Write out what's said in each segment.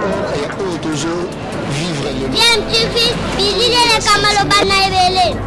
rapport ya oyo tozo vivre lelo. DMTV, bilili eleka maloba na ebele.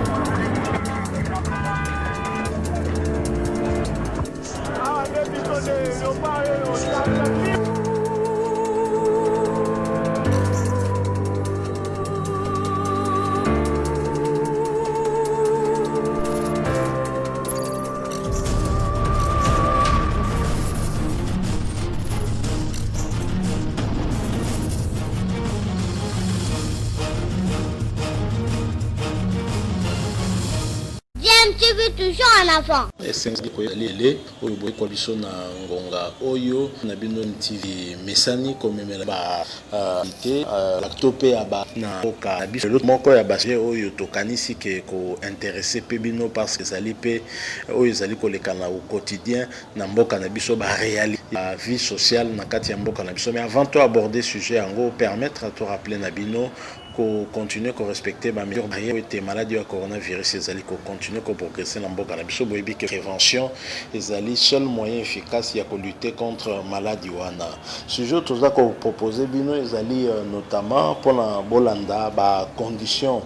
DMTV toujours en avant. Esengeli koyeba lele oyo boyekola biso na ngonga oyo na bino MTV mesani komemela ba te to pe ya ba na mboka na biso. Moko ya ba sujet oyo tokanisi ke ko interesse pe bino parce que ezali pe oyo ezali koleka na au quotidien na mboka na biso, ba realite ya vie sociale na kati ya mboka na biso. Mais avant to aborder sujet yango, permettre to rappeler na bino ko continuer ko respecter ba mesures barrières po ete maladi oyo ya coronavirus ezali ko continuer ko progresser na mboka na biso. Boyebi ke prevention ezali seul moyen efficace ya ko lutter contre maladi wana. Sujet oyo toza ko proposer bino ezali notamment pona bolanda ba conditions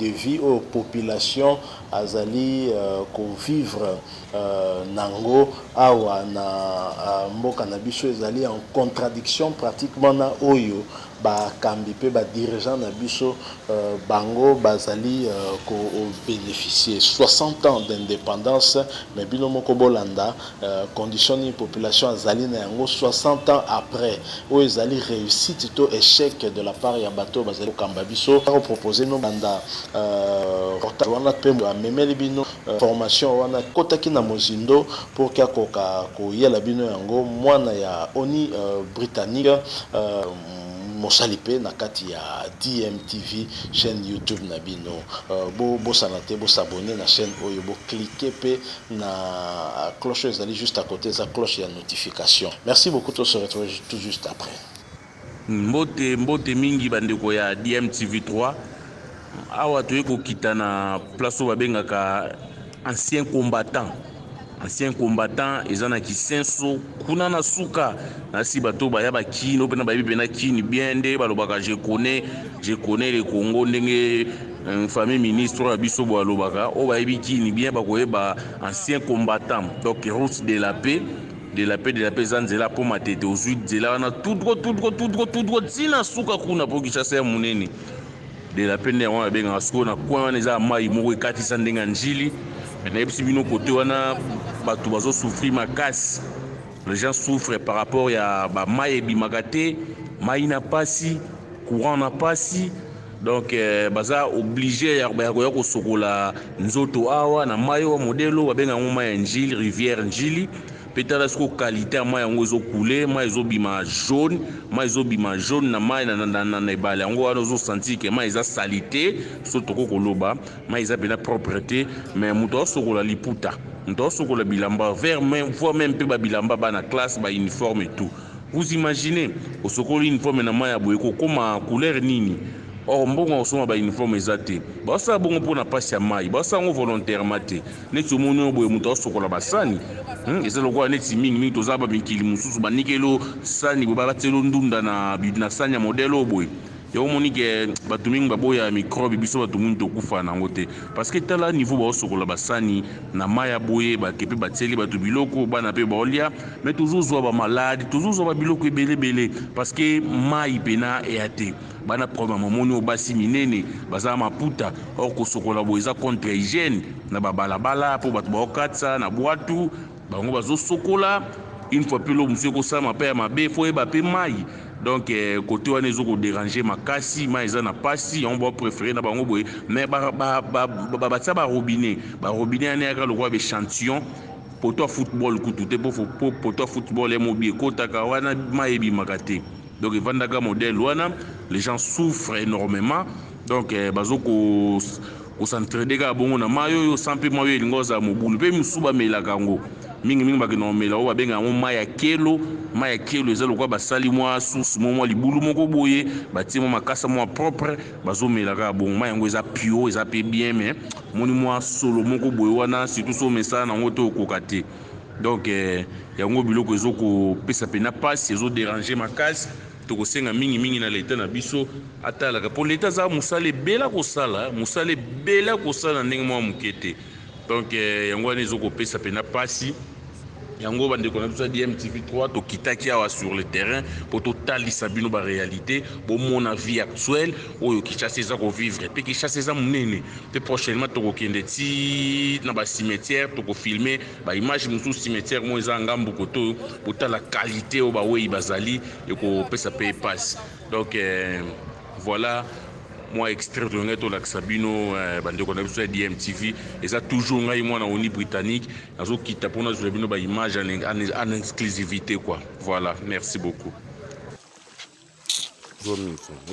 de vie oyo population azali ko vivre nango awa na mboka na biso, ezali en contradiction pratiquement na oyo bakambi pe ba dirigeants na biso bango bazali ko beneficier. 60 ans d'independance mais bino moko bolanda condition nini population azali na yango 60 ans après. Oyo ezali reussite to echec de la part ya bato oyo bazali kokamba biso. Nako proposer bino bolanda reportage wana pe amemeli bino formation wana akotaki na mozindo pour que akoka koyela bino yango. Mwana ya ONU britannique, mosali pe na kati ya DMTV chaîne YouTube na bino. Bo bosana te bo s'abonner na chaîne oyo, bo cliquer pe na cloche oyo ezali juste à côté, eza cloche ya notification. Merci beaucoup, to se retrouver tout juste après. Mbote mbote mingi bandeko ya DMTV 3. Awa toye kokita na place oyo babengaka ancien combattant. Ancien combattant eza na Kisenso kuna na suka nasi bato baya bakino mpena bayebi mpena kini bien nde balobaka je connais, je connais le Congo ndenge famille ministre oyo ya biso boye alobaka oyo bayebi kini bien bakoyeba ancien combattant. Donc route de la paix, de la paix, de la paix eza nzela po Matete ozwi nzela wana tout droit, tout droit, tout droit, tout droit tina suka kuna po Kinshasa ya monene. De la paix nde yango babengaka sikoyo na coin wana eza mai moko ekatisa ndenge ya Njili. Mais nayebisi bino kote wana bato bazo souffrir makasi, les gens souffrent par rapport ya ba mai ebimaka te, mai na pasi, courant na pasi. Donc baza obligé ya koya kosokola nzoto awa na mai oyo modelo babenga yango mai ya Njili, rivière Njili. Pe tala sikoyo qualité ya mai yango ezokule, mai ezobima jaune, mai ezobima jaune na mai na ebale yango wana ozosentir ke mai eza salité, so toko koloba mai eza pena propre te. Mais moto azosokola liputa, moto azosokola bilamba vert, même, voire même pe ba bilamba bana classe, ba uniforme et tout. Vous imaginez osokoli uniforme na mai ya boye kokoma couleur nini? Or mbongo ya kosomba ba uniforme eza te. Basala bongo mpona pasi ya mai, basala yango volontairement te. Neti omoni oyo boye moto azosokola basani, eza lokola neti mingi mingi toza ba mikili mosusu banikelo sani boye batielo ndunda na sani ya modèle oyo boye. Yango omoni ke bato mingi baboya microbe, biso bato mingi tokufa nango te. Parce que tala niveau baosokola basani na mai ya boye, bake pe batieli bato biloko, bana pe baolia, mais tozozwa ba malade, tozozwa ba biloko ebele ebele parce que mai pena eya te. Bana problème omoni oyo basi minene baza maputa, or kosokola boye eza contre hygiène na ba balabala po bato baokatisa na bwatu bango bazosokola. Une fois pe lobo mosusu ekosalama pe ya mabe, faut oyeba pe mai. Donc côté wana ezo ko déranger makasi, mai eza na pasi, yango ba préférer na bango boye. Mais batia ba robinet, ba robinet wana eyaka lokola ba échantillon poto ya football kutu te, po poto ya football ya mobi ekotaka wana mai ebimaka te. Donc evandaka modèle wana, les gens souffrent énormément. Donc bazo ko s'entraider kaka bongo na mai oyo, sans pe mai oyo elingi ozala mobulu. Pe misusu bamelaka yango mingi mingi, bakenda komela oyo babenga yango mai ya kelo. Mai ya kelo eza lokola basali mwa source moko, mwa libulu moko boye, batie mwa makasa mwa propre, bazomela kaka bongo. Mai yango eza pure, eza pe bien, mais moni mwa solo moko boye wana, surtout so omesana nango te okoka te. Donc yango biloko ezo kopesa pena pasi, ezo déranger makasi. Tokosenga mingimingi na leta na biso atalaka, mpo leta aza mosala ebele kosala, mosala ebele kosala ndenge mwa moke te. Donc yango wana ezokopesa mpena mpasi. Yango bandeko na biso ya DMTV 3, tokitaki awa sur le terrain mpo totalisa bino baréalité, bomona vie actuelle oyo Kinshasa eza kovivre. Mpe Kinshasa eza monene, mpe prochainement tokokende ti na bacimetière, tokofilme baimage mosusu. Cimetière moko eza ngambu kote oyo, botala qualité oyo bawei bazali ekopesa mpe epasi. Donc voilà mwa extrait tolingai tolakisa bino, bandeko na biso ya DMTV. Eza toujours ngai mwana ONU Britannique, nazokita mpona nazwela bino baimage en exclusivité, quoi. Voilà, merci beaucoup.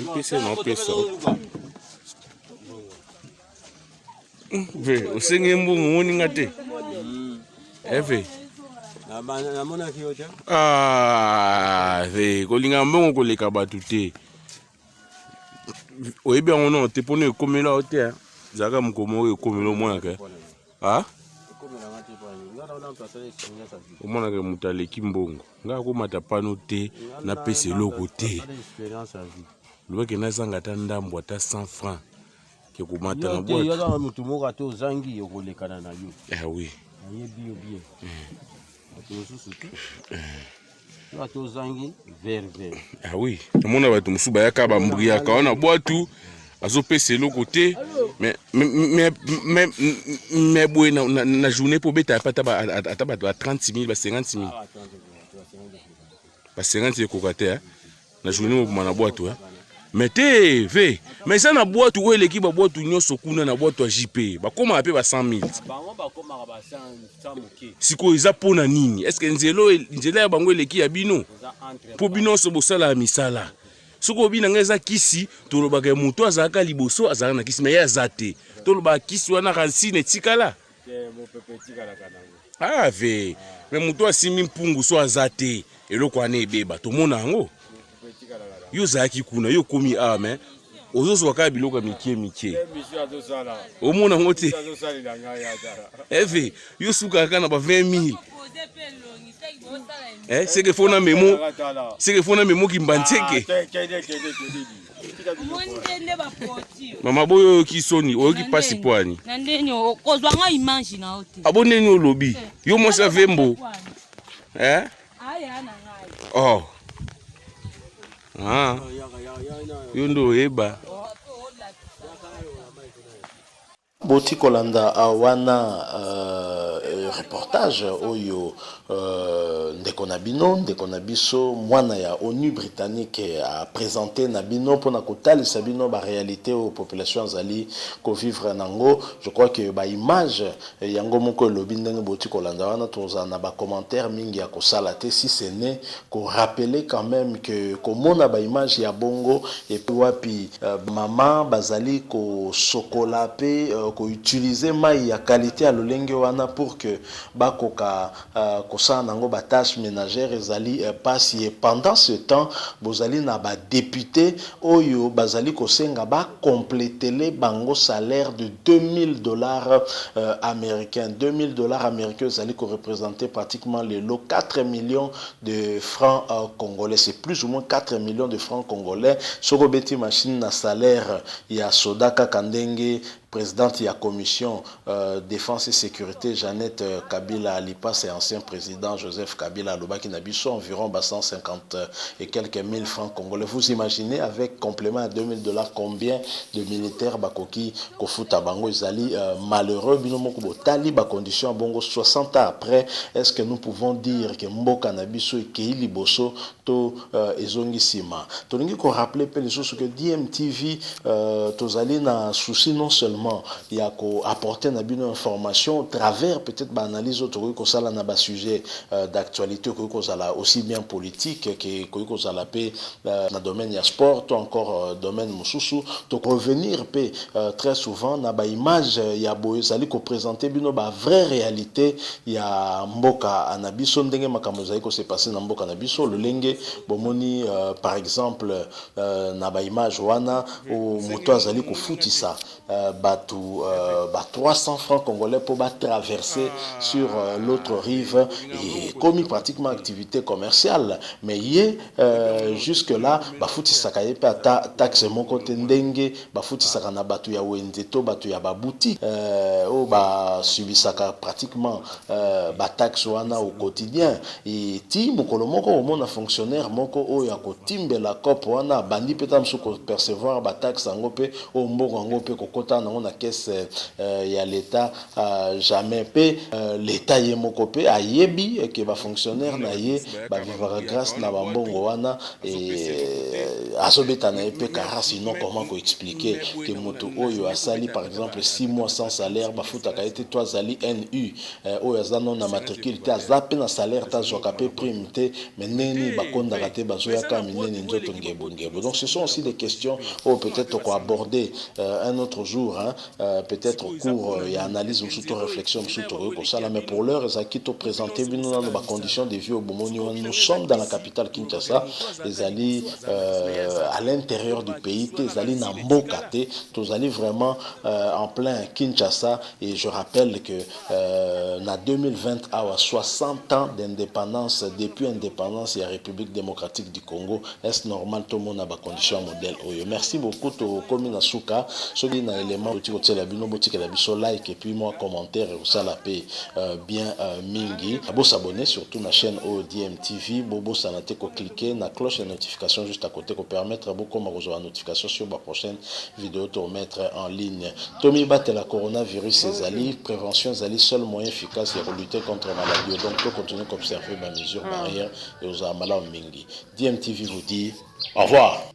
Opesa na opesa ve osenge mbongo, omoninga te eve. Namonaki yo te. Ah, ve kolinga mbongo koleka bato te, oyebi yango no te, mpona ekomela yo te. Ezalaka mokolo oyo ekomela, omonaka omonaka moto aleki mbongo. Ngai akomata pano te, napesa eloko te, lobaki nazanga ata ndambo, ata 100 franc ke komata na bwato. Yo motu moko ata ozangi, okolekana na yo. Ah oui. Nayebi yo bien, bato mosusu te. Yo ata ozangi vert vert. Ah oui, namona bato mosusu bayaka, bambriaka wana bwatu, azopesa eloko te. Mais boye na journée mpo obeta ata bato ba 30 000, ba 50 000, ba 50 ekoka te na journée mobima na bwatu. Mais te ve, mais eza na bwatu oyo eleki babwatu nyonso kuna, na bwatu ya JP, bakomaka mpe ba 100 000. Bango bakomaka ba 100 moke. Sikoyo eza mpo na nini? Est ce que nzela ya bango eleki ya bino? Mpo bino nyonso bosalaka misala. Soki obi na ngai eza kisi, tolobaka ya moto azalaka liboso, azalaka na kisi, mais ye aza te. Tolobaka kisi wana rancune etikala. Ah ve, mais moto asimbi mpungu so aza te, eloko wana ebeba, tomona yango. Yo ozalaki kuna, yo okomi awa, mais ozozwa kaka biloko ya mike mike, omona yango te. Eve yo sukaka kaka na ba 20 000. Seke fo na memo, seke fo na memo kimbantseke. Mama boyo, oyoki soni, oyoki mpasi po ani? Na ndeni kozwa nga image na yo te. Abo ndeni olobi yo mwasi avembo? Aya na ngai. Oh. Ah. Yo nde oyeba. Boti kolanda wana reportage oyo ndeko na bino, ndeko na biso, mwana ya ONU Britannique aprésente na bino mpona kotalisa bino baréalité oyo population azali kovivre nango. Je crois que baimage yango moko elobi. Ndenge boti kolanda wana, tozala na bacommentaire mingi ya kosala te, si ce n'est korappeler quand même que komona baimage ya bongo epi wapi mama bazali kosokola mpe koutiliser mai ya qualité ya lolenge wana pour que bakoka kosala nango batâche ménagère, ezali pasi. Et pendant ce temps, bozali na badéputé oyo bazali kosenga bacomplétele bango salaire de 2000 $ américains. 2000 $ américains ezali koreprésenter pratiquement lelo 4 millions de francs congolais. C'est plus ou moins 4 millions de francs congolais. Soki obeti machine na salaire ya soda kaka ndenge présidente ya commission défense et sécurité Jeannette Kabila Lipas et ancien président Joseph Kabila alobaki na biso, environ ba 150 et quelques mille francs congolais. Vous imaginez, avec complément à 2000 $, combien de militaires bakoki kofuta bango? Ezali malheureux. Bino moko botali ba condition bongo 60 ans après. Est-ce que nous pouvons dire que mboka na biso ekei liboso to ezongi nsima? Tolingi korappeler mpe lisusu que DMTV tozali na souci non seulement ya koapporter na bino information au travers peut-être baanalyse oyo tokoki kosala na basujet d'actualité, okoki kozala aussi bien politique ke ekoki kozala mpe na domaine ya sport to encore domaine mosusu. Tokorevenir mpe très souvent na baimage ya boye ezali koprésente bino bavrai réalité ya mboka na biso, ndenge makambo ezali kose passer na mboka na biso. Lolenge bomoni par exemple na baimage wana, moto azali kofutisa. bato ba 300 francs congolais mpo batraverser sur l'autre rive. Ekomi pratiquement activité commerciale, mais ye jusque là bafutisaka ye mpe ata taxe moko te, ndenge bafutisaka na bato ya wenze to bato ya baboutique oyo basubisaka pratiquement bataxe wana au quotidien. Eti mokolo moko omona fonctionnaire moko oyo akotimbela cope wana, abandi mpe ta mosusu kopercevoir bataxe yango, mpe oyo mbongo yango mpe kokota nango na caisse ya l'État, jamais. Mpe l'État ye moko mpe ayebi ke bafonctionnaire na ye bavivaka grâce na bambongo wana, azobeta na ye mpe kara. Sinon, comment koexpliquer ke moto oyo asali par exemple 6 mois sans salaire, bafutaka ye te, to azali nu oyo aza no na matricule te, aza mpe na salaire te, azwaka mpe prime te, mais ndenge nini bakondaka te, bazoyaka minene, nzoto ngebongebo? Donc ce sont aussi des questions oyo peut-être tokoaborder un autre jour, hein, peut-être cours ya analyse mosusu to réflexion mosusu tokoki kosala. Mais pour l'heure, ezalaki toprésente bino nano bacondition de vie oyo bomoni wana. Nous sommes dans la capitale Kinshasa, ezali à l'intérieur du pays te, ezali na mboka te, tozali vraiment en plein Kinshasa. Et je rappelle que na 2020 awa, 60 ans d'indépendance, depuis indépendance ya République démocratique du Congo, est normal tomona bacondition ya modèle oyo? Merci beaucoup, tokomi na suka. Soki na élément oti kotiela bino, botikela biso like et puis mwa commentaire, ekosala mpe bien mingi. Bosabonner surtout na chaîne oyo DMTV, bobosana te kocliquer na cloche de notification juste à côté, kopermettre bokoma kozwa notification sur baprochaine vidéo tomettre en ligne. Tomibatela, coronavirus ezali, prévention ezali seul moyen efficace ya kolutter contre maladie. Donc tocontinue koobserver bamesure barrière, et ozala malamu mingi. DMTV vous dit au revoir.